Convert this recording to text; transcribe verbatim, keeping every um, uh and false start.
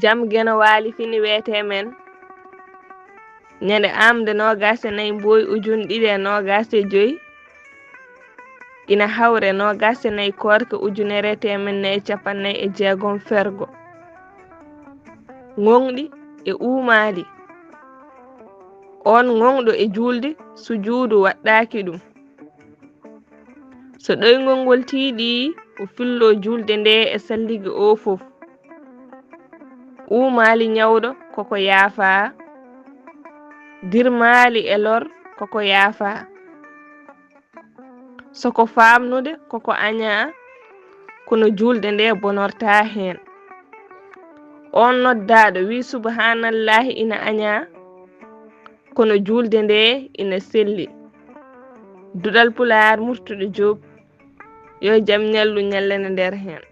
Jam Geno Waali fini weetee men. Ñande aamde noogaas e nayi mbooy ujun ɗiɗi e noogaas e joy, ina hawre noogaas e nayi koorka ujunere e teemedde nayi e capanɗe nayi e jeegom fergo. Ŋoŋɗi e uumaali. Oon ŋoŋɗo e juulde, sujuudu waɗɗaaki ɗum. So ɗoyngol ngol tiiɗii, o filloo juulde nde e salligi o fof. Uumaali ñawɗo koko yaafaa, dirmaali e lor koko yaafaa. So ko faamnude koko añaa, kono juulde nde bonortaa heen. Oon noddaaɗo wii subhaanallaahi ina añaa, kono juulde nde ina selli. Duɗal Pulaar, Murtuɗo Joob, yo jam ñallu ñallana nder heen.